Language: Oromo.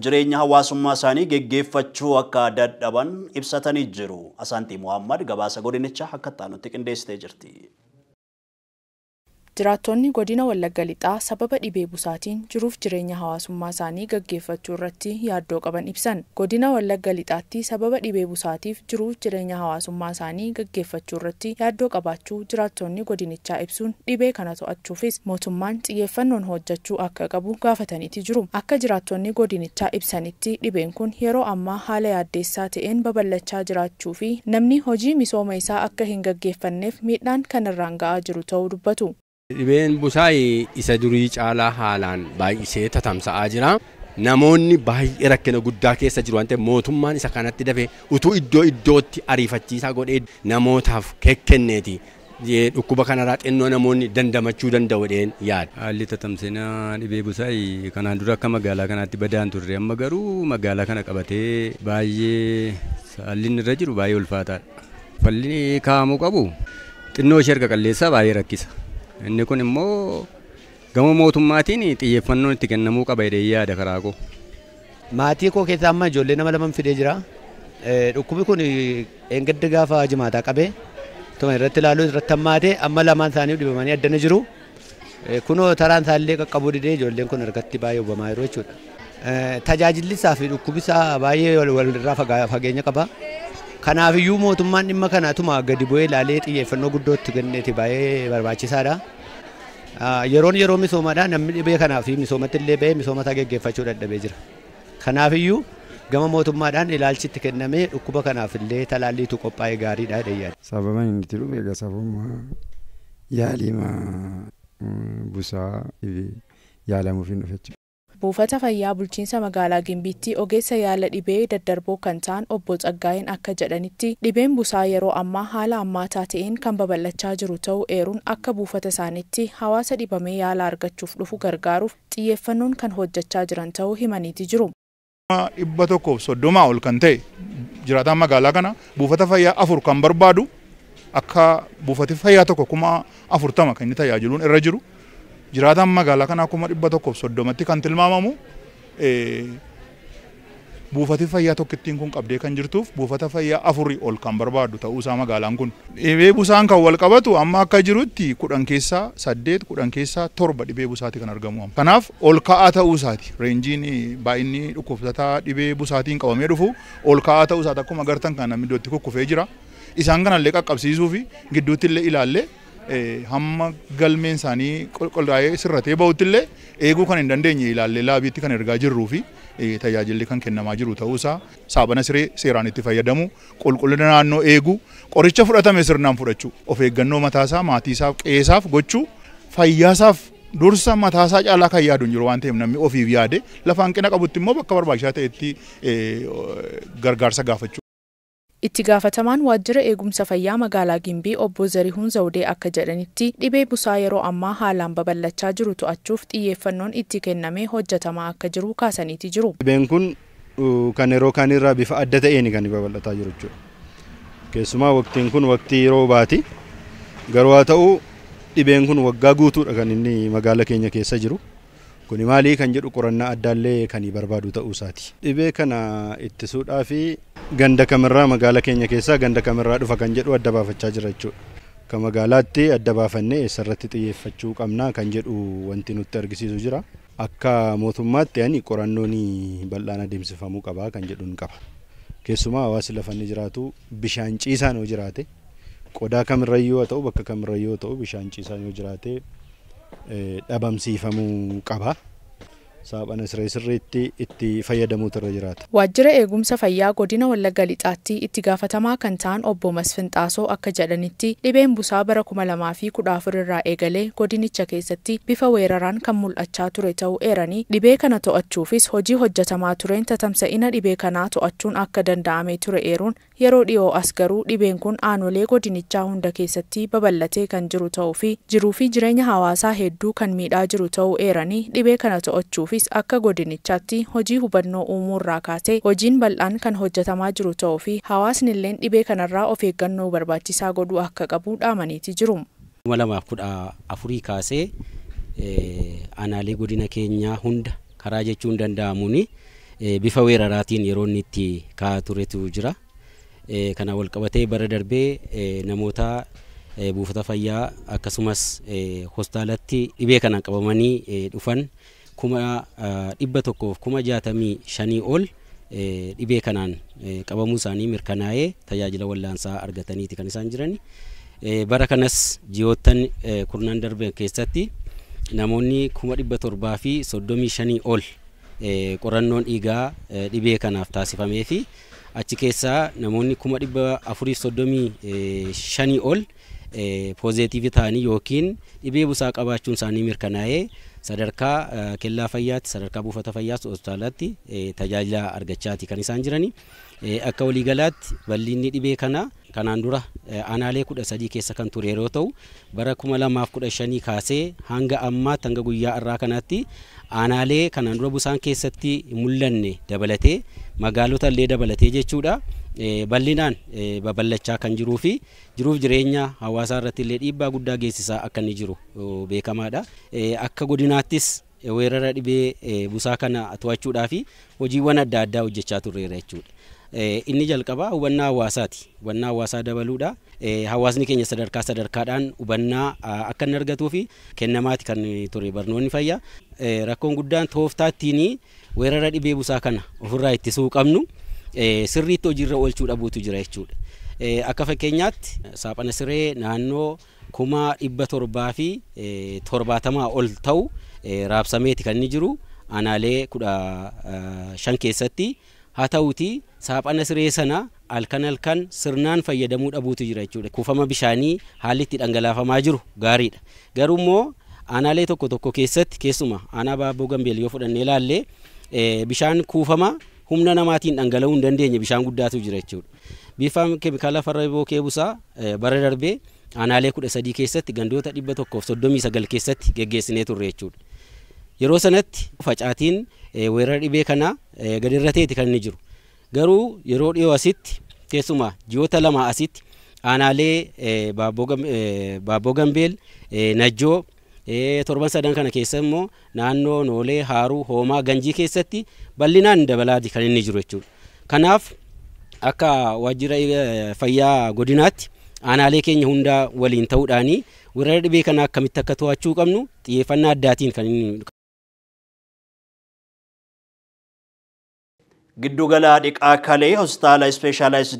Jireenya hawaasummaa isaanii geggeeffachuu akka dadhaban ibsatanii jiru. Asaantii Muhammad gabaasa godinichaa akka taanutti qindeessitee jirti. Jiraattonni godina Wallagga Lixaa sababa dhibee busaatiin jiruuf jireenya hawaasummaa isaanii gaggeeffachuu irratti yaaddoo qaban ibsan. Godina Wallagga Lixaatti sababa dhibee busaatiif jiruuf jireenya hawaasummaa isaanii gaggeeffachuu irratti yaaddoo qabaachuu jiraattonni godinichaa ibsuun, dhibee kana to'achuufis mootummaan xiyyeeffannoon hojjechuu akka qabu gaafataniiti jiru. Akka jiraattonni godinichaa ibsanitti, dhibeen kun yeroo ammaa haala yaaddeessaa ta'een babal'achaa jiraachuu fi namni hojii misooma isaa akka hin gaggeeffanneef miidhaan kan irraan ga'aa jiru ta'uu dubbatu. Dhibeen busaa isa durii caalaa haalaan baay'isee tatamsa'aa jira. Namoonni baay'ee rakkina guddaa keessa jiru waan ta'eef, mootummaan isa kanatti dafee utuu iddoo iddootti ariifachiisaa godhee namootaaf kekkenneeti. Dhukkuba kanarraa xinnoo namoonni dandamachuu danda'u jedheen yaada. Haalli tatamsina dhibee busaa kanaan dura akka magaalaa kanaatti badaan turre, amma garuu magaalaa kana qabatee baay'ee haalli inni irra jiru baay'ee ulfaataadha. Falli kaa'amuu qabu xinnoo ishee erga qalleessaa baay'ee rakkisa. Inni kun immoo gama mootummaatiin xiyyeeffannoon itti kennamuu qaba jedhee yaada karaa koo. Maatii koo keessaa amma ijoollee nama lama fidee jira. Dhukkubni kun eengadda gaafa jimaataa qabee tuma irratti ilaaluu irratti hammaatee amma lamaan isaanii dhibamanii addana jiru. Kunoo taraan isaallee qaqqabuu didee ijoolleen kun harkatti baay'ee hubamaa jiru jechuudha. Tajaajilli isaa fi dhukkubi isaa baay'ee walirraa fageenya qaba. Kanaafiyyuu mootummaan dhimma kana tuma gadi bu'ee ilaalee xiyyeeffannoo guddootti kenneeti baay'ee barbaachisaadha. Yeroon yeroo misoomaadha, namni dhibee kanaa fi misoomatti illee ba'ee misooma isaa geggeeffachuu dadhabee jira. Kanaafiyyuu gama mootummaadhaan ilaalchi itti kennamee dhukkuba kanaaf illee talaalliitu qophaa'ee gaariidha jedhee yaada. Sababa inni itti dhufe egaa sababuma yaaliima busaa yaalamuuf hin dhufe jechuudha. Buufata fayyaa bulchiinsa magaalaa Gimbiitti ogeessa yaala dhibee daddarboo kan ta'an obbo Tsaggaayeen akka jedhanitti, dhibeen busaa yeroo ammaa haala ammaataa ta'een kan babal'achaa jiru ta'uu eeruun, akka buufata isaaniitti hawaasa dhibamee yaala argachuuf dhufu gargaaruuf xiyyeeffannoon kan hojjechaa jiran ta'uu himaniiti jiru. 130 ol kan ta'e jiraataan magaalaa kana buufata fayyaa afur kan barbaadu, akka buufati fayyaa tokko 40,000 kan inni tajaajiluun irra jiru. Jiraataan magaalaa kanaa 130,000tti kan tilmaamamu, buufati fayyaa tokkittiin kun qabdee kan jirtuuf buufata fayyaa afurii ol kan barbaadu ta'uusaa magaalaan kun. Dhibee busaan kan wal qabatu amma akka jirutti 10 keessaa 8, 10 keessaa 7 dhibee busaati kan argamu. Kanaaf ol ka'aa ta'uusaati. Reenjiin baay'inni dhukkubsataa dhibee busaatiin qabamee dhufu ol ka'aa ta'uusaati, akkuma agartan kan namni iddootti kukkufee jira. Isaan kanallee qaqqabsiisuu fi gidduutti illee ilaallee hamma galmeen isaanii qulqullaa'ee sirratee bahutti illee eeguu kan hin dandeenye ilaallee laabiitti kan ergaa jirruu fi tajaajilli kan kennamaa jiru ta'uusaa, saaphana siree seeraan itti fayyadamu, qulqullina naannoo eeguu, qoricha fudhatame sirnaan fudhachuu, of eeggannoo mataasaa, maatiisaaf, qe'eesaaf gochuu, fayyaasaaf dursa mataasaa caalaa kan yaadu hin jiru waan ta'eef, namni ofiif yaade lafa hanqina qabutti immoo bakka barbaachisaa ta'etti gargaarsa gaafachuu. Itti gaafatamaan waajjira eegumsa fayyaa magaalaa Gimbii obbo Zarihuun Zawudee akka jedhanitti, dhibee busaa yeroo ammaa haalaan babal'achaa jiru to'achuuf xiyyeeffannoon itti kennamee hojjetamaa akka jiru kaasaniiti jiru. Dhibeen kun kan yeroo kaanirraa bifa adda ta'een kan babal'ataa jiru jechuudha. Keessumaa waqtiin kun waqtii roobaati. Garuu haa ta'u, dhibeen kun waggaa guutuudha kan inni magaala keenya keessa jiru. Kuni maalii kan jedhu qorannaa addaallee kan barbaadu ta'uu isaati. Dhibee kana ittisuudhaa fi ganda kamirraa magaala keenya keessaa ganda kamirraa dhufa kan jedhu adda baafachaa jira jechuudha. Akka magaalaatti adda baafannee eessarratti xiyyeeffachuu qabna kan jedhu wanti nutti argisiisu jira. Akka mootummaatti ani qorannoon bal'aan adeemsifamuu qaba kan jedhuun qaba. Keessumaa hawaasi lafa inni jiraatu bishaan ciisaan yoo jiraate, qodaa kamirrayyuu haa ta'u, bakka kamirrayyuu haa ta'u, bishaan ciisaan yoo jiraate dhabamsiifamuu qaba. Saaphana siree sirriitti itti fayyadamuutu irra jiraata. Waajjira eegumsa fayyaa godina Wallagga Lixaatti itti gaafatamaa kan ta'an obbo Masfin Xaasoo akka jedhanitti, dhibeen busaa bara 2014 irraa eegalee godinicha keessatti bifa weeraraan kan mul'achaa ture ta'uu eeranii, dhibee kana to'achuufis hojii hojjetamaa tureen tatamsa'ina dhibee kanaa to'achuun akka danda'amee ture eeruun, yeroo dhiyoo as garuu dhibeen kun aanolee godinichaa hunda keessatti babal'atee kan jiru ta'uu fi jiruu fi jireenya hawaasaa hedduu kan miidhaa jiru ta'uu eeranii, dhibee kana to'achuufis akka godinichaatti hojii hubannoo uumuu irraa kaasee hojiin bal'aan kan hojjetamaa jiru ta'uu fi hawaasni illeen dhibee kanarraa of eeggannoo barbaachisaa godhuu akka qabu dhaamaniiti jiru. 2014 kaasee aanaalee godina keenyaa hunda karaa jechuun danda'amuuni bifa weeraraatiin yeroo inni itti ka'aa turetu jira. Kana wal qabatee bara darbee namoota buufata fayyaa akkasumas hospitaalatti dhibee kanaan qabamanii dhufan 165,000 ol dhibee kanaan qabamuu isaanii mirkanaa'ee tajaajila wallaansaa argataniiti kan isaan jiran. Bara kanas ji'oottan kurnan darban keessatti namoonni 735,000 ol qorannoon dhiigaa dhibee kanaaf taasifamee fi achi keessaa namoonni 435,000 ol poozeetiivii ta'anii yookiin dhibee busaa qabaachuun isaanii mirkanaa'ee sadarkaa kellaa fayyaatti, sadarkaa buufata fayyaatti, hospitaalatti tajaajila argachaati kan isaan jirani. Akka waliigalaatti bal'inni dhibee kana kanaan dura aanaalee 13 keessa kan ture yeroo ta'u bara 2015 kaasee hanga ammaatti hanga guyyaa har'aa kanaatti aanaalee kanaan dura busaan keessatti mul'anne dabalatee magaalota illee dabalatee jechuudha. Bal'inaan babal'achaa kan jiruu fi jiruuf jireenya hawaasaa irratti illee dhiibbaa guddaa geessisaa akka inni jiru beekamaadha. Akka godinaattis weerara dhibee busaa kana to'achuudhaa fi hojiiwwan adda addaa hojjechaa turreera jechuudha. Inni jalqabaa hubannaa hawaasaati. Hubannaa hawaasaa dabaluudha. Hawaasni keenya sadarkaa sadarkaadhaan hubannaa akka inni argatuu fi kennamaati kan ture barnoonni fayyaa. Rakkoon guddaan tooftaa ittiin weerara dhibee busaa kana ofirraa ittisuu qabnu sirriitti hojiirra oolchuu dhabuutu jira jechuudha. Akka fakkeenyaatti saaphana siree naannoo 770,000 ol ta'u raabsameeti kan inni jiru aanaalee 15 keessatti. Haa ta'uutii saaphana siree sana halkan halkan sirnaan fayyadamuu dhabuutu jira jechuudha. Kuufama bishaanii haalli itti dhangalaafamaa jiru gaariidha. Garuu immoo aanaalee tokko tokko keessatti keessuma aanaa Baabboo Gambeel yoo fudhannee ilaalle bishaan kuufama humna namaatiin dhangala'uu hin dandeenye bishaan guddaatu jira jechuudha. Bifa keemikaala farra bookee busaa bara darbee aanaalee 13 keessatti gandoota 139 keessatti geggeessinee turre jechuudha. Yeroo sanatti facaatiin weerara dhibee kana gadi irra ta'eeti kan inni jiru. Garuu yeroo dhiyoo asitti keessumaa ji'oota 2 asitti aanaalee Baabboo Gambeel, Najjoo, torban sadan kana keessa immoo naannoo Noolee, Haaruu, Hoomaa, Ganjii keessatti bal'inaan dabalaati kan inni jiru jechuudha. Kanaaf akka waajjira fayyaa godinaatti aanaalee keenya hundaa waliin ta'uudhaani weerara dhibee kana akkamitti akka to'achuu qabnu xiyyeeffannaa addaatiin kan inni Giddugala dhiqaa kalee hospitaala ispeeshaalaayizd